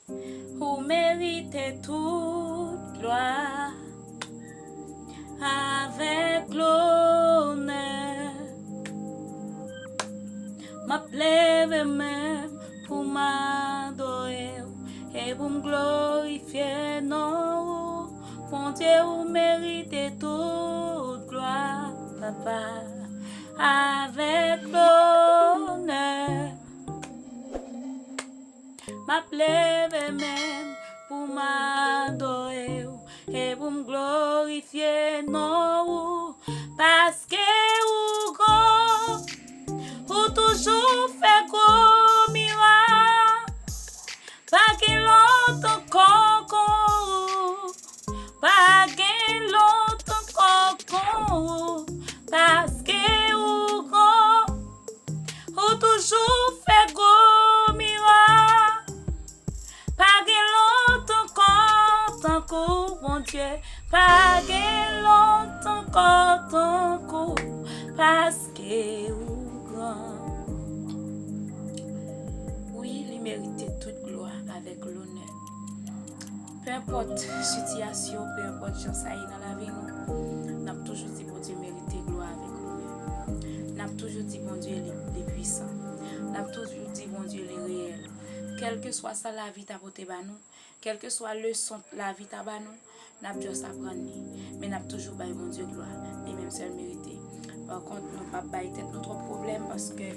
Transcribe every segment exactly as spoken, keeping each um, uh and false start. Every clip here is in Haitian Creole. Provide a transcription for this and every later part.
Ou merite tout glwa avèk lonè. M ap leve men m pou m adore w e pou m glorifye non ou. Bondye, ou merite tout glwa, Papa, avèk lonè. M ap leve men m pou m adore w e pou m glorifye non ou, paske ou gran, ou toujou fè gwo mirak. Pa gen lòt ankò kon ou, pa gen lòt ankò kon ou, paske ou gran, ou toujou fè gwo mirak. Pa gen lòt ankò tankou Bondye, pa gen lòt ankò tankou, paske ou gran. Wi, li merite tout glwa avèk lonè. Penpòt sitiyasyon, penpòt jan sa ye nan lavi nou, n ap toujou di Bondye merite glwa avèk lonè. N ap toujou di Bondye li, li pwisan. N ap toujou di Bondye li reyèl. Kèlkeswa sa lavi ta pote ba nou, kèlkeswa leson lavi ta ba nou, n ap just aprann li. Men n ap toujou bay Bondye glwa. Li menm sèl merite. Pa kont, nou p ap bay tèt nou twòp pwoblèm, paske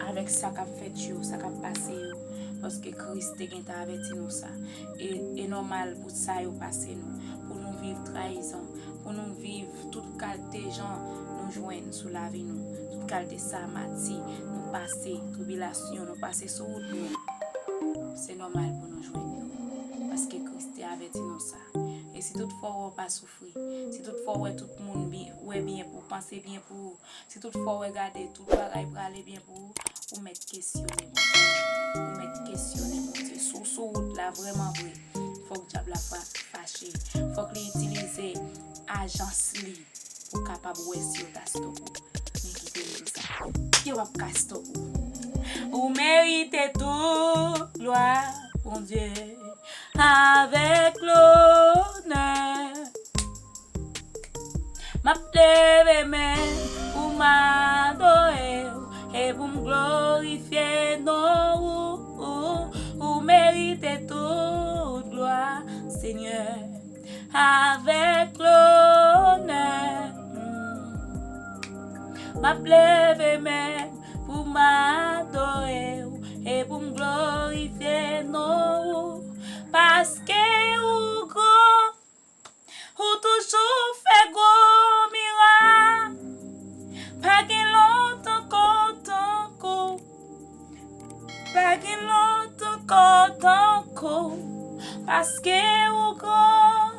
avèk sa k ap fèt yo, sa k ap pase yo, paske Kris te gentan avèti nou sa. E, e nòmal pou sa yo pase nou, pou nou viv trayizon, pou nou viv tout kalte jan nou jwenn sou lavi nou, tout kalte sa mati nou pase, tribilasyon nou pase sou wout nou. Se nòmal pou nou jwenn yo, paske Kris te avèti nou sa. E si tout fwa w wè w pa soufri, si tout fwa w wè tout moun bi-, wè byen pou w, panse byen pou ou, si tout fwa w wè gade tout bagay prale byen pou ou, ou mèt kesyone Bondye. Ou mèt kesyone Bondye. Si w sou wout la vrèman vre, fòk dyab la fa-, fache. Fòk li itilize ajans li pou kapab wè si yo ta stop ou. Men kite m di sa. Yo p ap ka stop ou. Ou merite tout glwa, Bondye, avèk lonè. M ap leve men pou m adore w e pou m glorifye non ou. Ou merite tout glwa, Senyè, avèk lonè. M ap leve men pou m adore w e pou m glorifye non ou, paske ou gran. Ou toujou fè gwo mirak. Pa gen lòt ankò tankou. Pa gen lòt ankò tankou. Paske ou gran.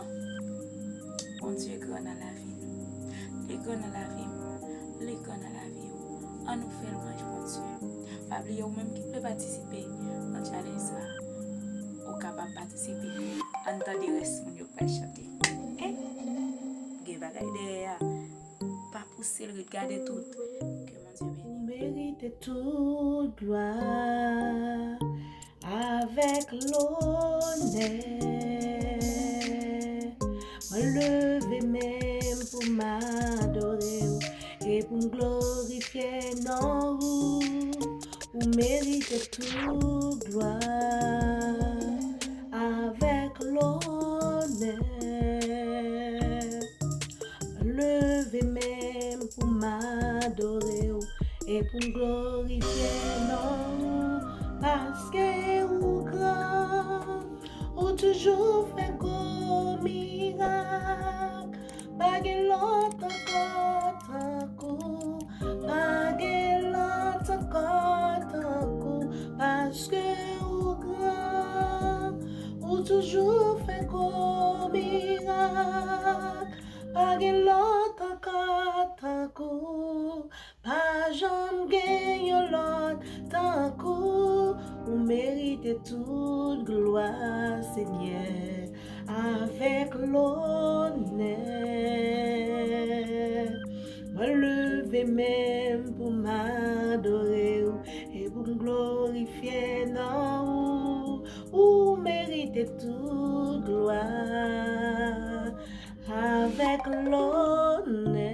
Bondye gran nan lavi nou. Li gran nan lavi m. Li gran nan lavi w. Ann nou fè lwanj Bondye. Pa bliye ou menm ki vle patisipe nan challenge sa. Ou kapab patisipe. Ann tande rès moun yo pral chante. Eh, gen bagay dèyè a. Pa pouse l ret gade tout. Ke Bondye beni. Ou merite tout glwa avèk lonè. Mwen leve men m pou m adore w e pou m glorifye non ou. Ou merite tout glwa avèk lonè. Leve men m pou m adore w e pou m glorifye non ou, paske ou gran, ou toujou fè gwo mirak. Pa gen lòt ankò tankou, pa gen lòt ankò tankou, paske ou gran, ou toujou fè gwo mirak. Pa gen lòt ankò tankou, pa janm gen yon lòt tankou. Ou merite tout glwa, Senyè, avèk lonè. Mwen leve men m pou m adore w e pou m glorifye non ou. Ou tout glwa avèk lonè.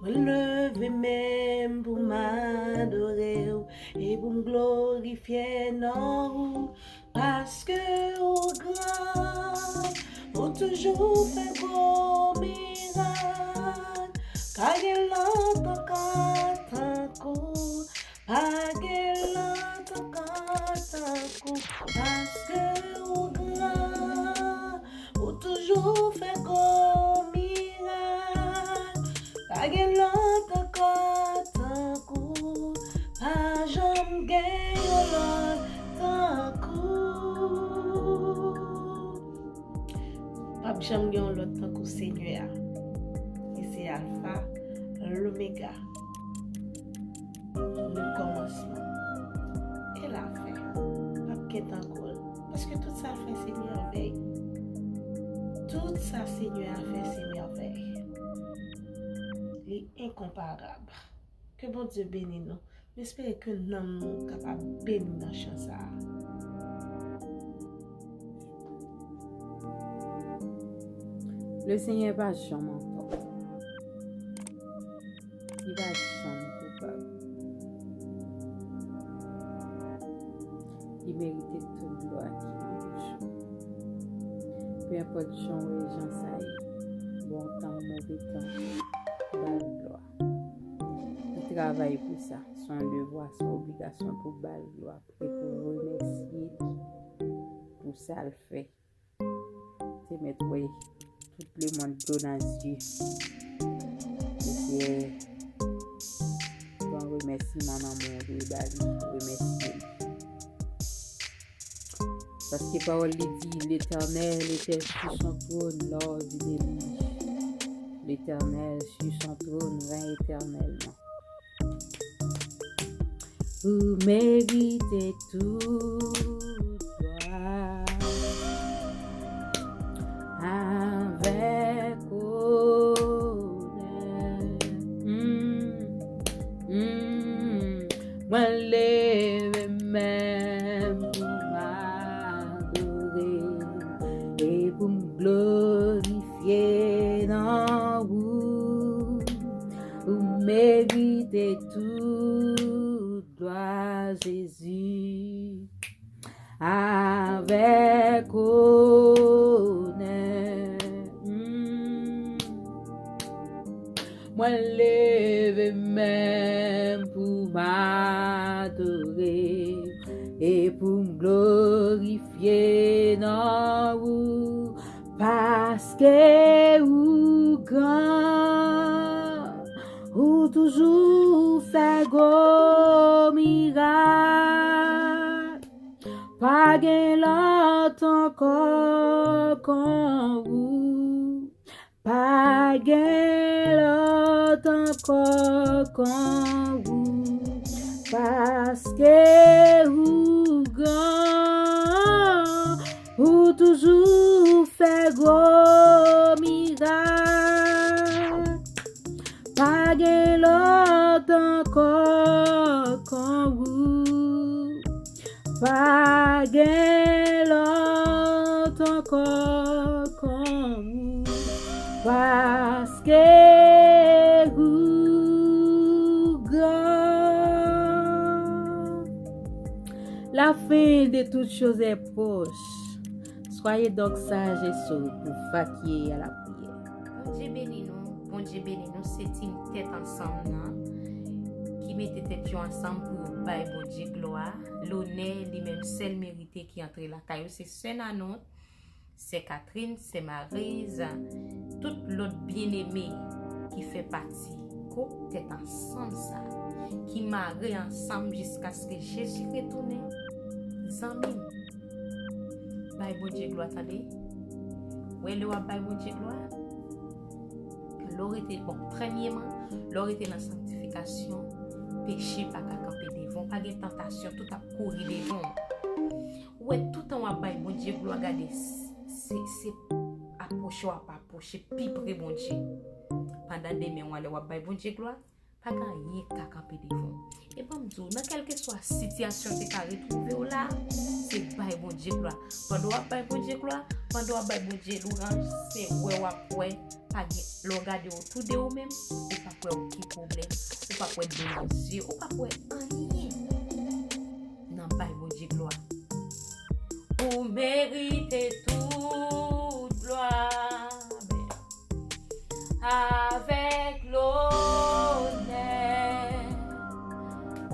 Mwen leve men m pou m adore w e pou m glorifye non ou, paske ou gran, ou toujou fè gwo mirak. Pa gen lòt ankò tankou, pa gen lòt ankò tankou, paske ou gran, ou toujou fè gwo mirak. Pa gen lòt ankò tankou, pa janm gen yon lòt tankou. P ap janm gen yon lòt tankou Senyè a. Li se Alfa, Lomega, le kòmansman e lafen. P ap gen tankou l. Paske tout sa l fè se mèvèy. Tout sa Senyè a fè se mèvèy. Li enkonparab. Ke Bondye beni nou. M espere ke nanm nou kapab beni nan chan sa a. Le Senyè pa janm antò. Li pa janm koupab. Li merite tout glwa ki pou li. Pe enpòt jan w ye, jan sa ye, bon tan, move tan, ba l glwa. Li travay pou sa. Se yon devwa, se yon obligasyon pou ba l glwa e pou remèsye li pou sa l fè. Te mèt wè tout lemonn dlo nan zye. Mesye, pran remèsiman nan men w, dwe ba li, remèsye li. Paske pawòl li di, L'Éternel était sur son trône lors du déluge. L'Éternel sur son trône règne éternellement. Ou merite tout glwa avèk onè. Mm, mm. Mwen leve men m pou m adore e pou m glorifye non ou. Ou merite tout glwa, Jezi, avèk onè. Mm. Mwen leve men m pou m adore e pou m glorifye non ou, paske ou gran, ou toujou fè gwo mirak. Pa gen lòt ankò kon ou. Pa gen lòt ankò kon ou. Paske ou gran, ou toujou fè gwo mirak. Pa gen lòt ankò kon ou. Pa gen lòt ankò kon ou, paske ou gran. La fin de toutes choses est proche. Soyez donc sages et sobres pour vaquer à la prière. Bondye beni nou, Bondye beni nou, se tim tèt ansanm nan ki mete tèt yo ansanm pou yo bay Bondye glwa, lonè, li menm sèl merite ki antre lakay yo. Se sè Nanon, sè Katrin, sè Mariz, tout lòt byeneme ki fè pati gwoup tèt ansanm sa, ki mare ansanm jiskaske Jezi retounen. Zanmi m, bay Bondye glwa, tande. Wè, lè w ap bay Bondye glwa, lè w rete, bon, premyeman, lè w rete nan sanktifikasyon, peche pa ka kanpe devan w, pa gen tantasyon, tout ap kouri devan w. Ou wè, toutan w ap bay Bondye glwa, gade, se, se apwoche w ap apwoche pi pre Bondye. Pandan demen w an, lè w ap bay Bondye glwa, pa gen anyen k ka kanpe devan w. E ban m di w, nan kèlkeswa sitiyasyon te ka retwouve w la, se Bondye glwa. Pandan w ap bay Bondye glwa, pandan w ap bay Bondye lwanj, se wè w ap wè, pa gen, lè w gade otou de ou menm, ou p ap wè okenn pwoblèm, ou p ap wè dlo nan zye, ou p ap wè anyen nan bay Bondye glwa. Ou merite tout glwa. Avèk lonè,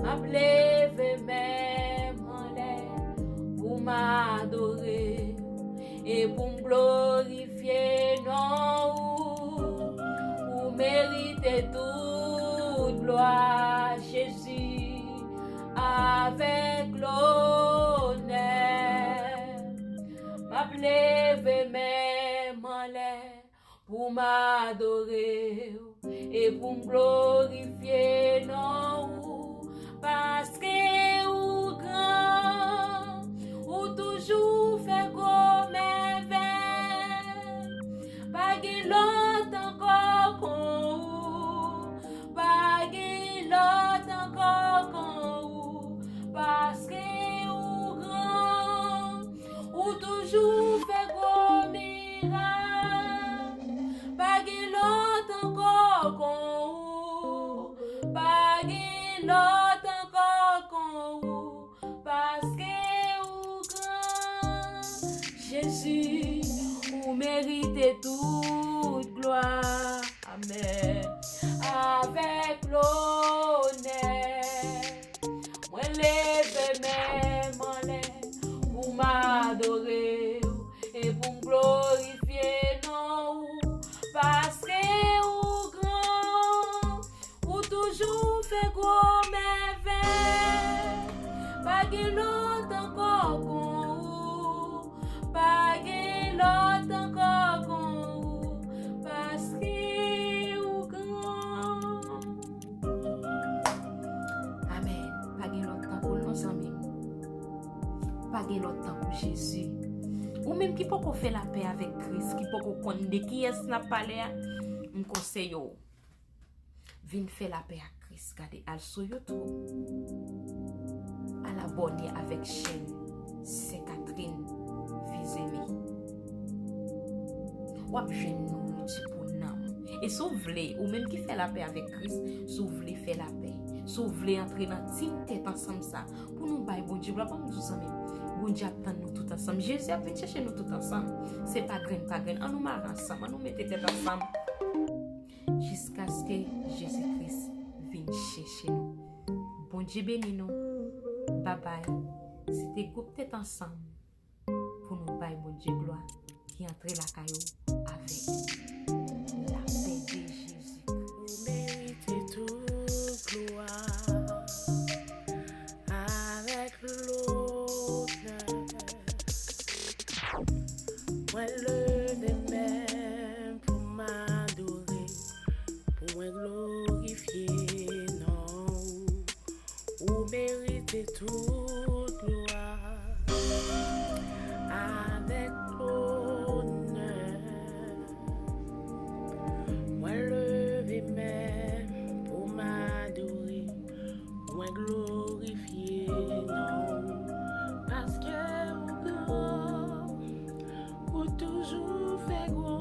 m ap leve men m anlè pou m adore w e pou m glorifye non ou. Ou merite tout glwa, Jezi, avèk lonè. M ap leve men m anlè pou m adore w e pou m glorifye non ou, paske ou gran, ou toujou fè gwo mèvèy. Pa gen lòt ankò kon ou, pa gen lòt ankò kon ou, paske ou gran, ou toujou fè gwo mirak. Pa gen lòt ankò kon ou, pa gen lòt ankò kon ou, paske ou gran. Jezi, ou merite tout glwa. Amèn. Avèk lonè, mwen leve men m anlè pou m adore w e pou m glorifye non ou, paske ou gran, ou toujou fè gwo mèvèy. Pa gen lòt ankò kon ou, pa gen lòt ankò kon ou, paske ou gran. Amèn. Pa gen lòt tankou l non, zanmi m. Pa gen lòt tankou Jezi. Ou menm ki poko fè lapè avèk Kris, ki poko konn de kiyès n ap pale a, m konseye w, vin fè lapè ak Kris. Gade, al sou YouTube, al abòne avèk chèn Sè Catherine Fils-Aimé. W ap jwenn nouriti pou nanm ou. E si w vle, ou menm ki fè lapè avèk Kris, si w vle fè lapè, si w vle antre nan tim tèt ansanm sa, pou nou bay Bondye glwa, ban m di w, zanmi m, Bondye ap tann nou tout ansanm. Jezi ap vin chèche nou tout ansanm. Se pa grenn pa grenn. Ann nou mare ansanm, ann nou mete tèt ansanm. Jiskaske Jezi Kris vin chèche nou. Bondye beni nou. Babay. Se te gwoup Tèt Ansanm pou nou bay Bondye glwa ki antre lakay ou avèk lapè de Jezi Kris. Ou merite tout glwa avèk lonè. Mwen leve men m pou m adore, pou mwen glorifye non ou. Ou merite tout glwa avèk lonè. Mwen leve men m pou m adore, mwen glorifye non ou, paske ou gran, ou toujou fè gwo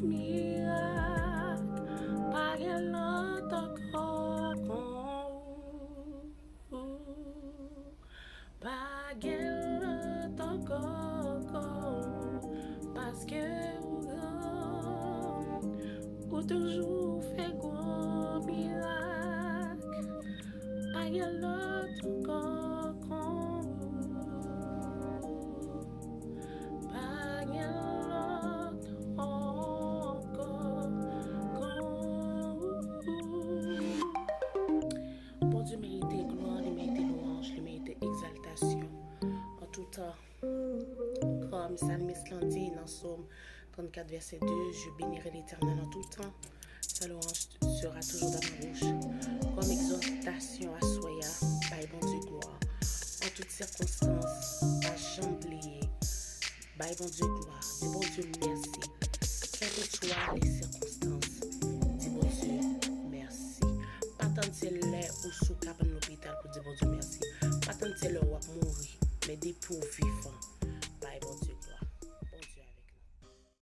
mirak. Pa gen lòt ankò kon ou. Pa gen lòt ankò kon ou, paske ou gran, ou toujou fè gwo mirak. Pa gen lòt ankò kon ou. Pa gen lòt ankò kon ou. Bondye merite glwa, li merite lwanj, li merite egzaltasyon. An tou tan, kòm salmis lan di nan Sòm trannkat vèsè de, Je bénirai l'Éternel en tout temps, sa louange sera toujours dans ma bouche. Kòm egzòtasyon aswè a, bay Bondye glwa. An tout sikonstans, pa janm bliye, bay Bondye glwa, di Bondye mèsi. Kèlkeswa lè sikonstans, di Bondye mèsi. Pa tann se lè ou sou kabann lopital pou di Bondye mèsi. Pa tann se lè w ap mouri, men depi w vivan,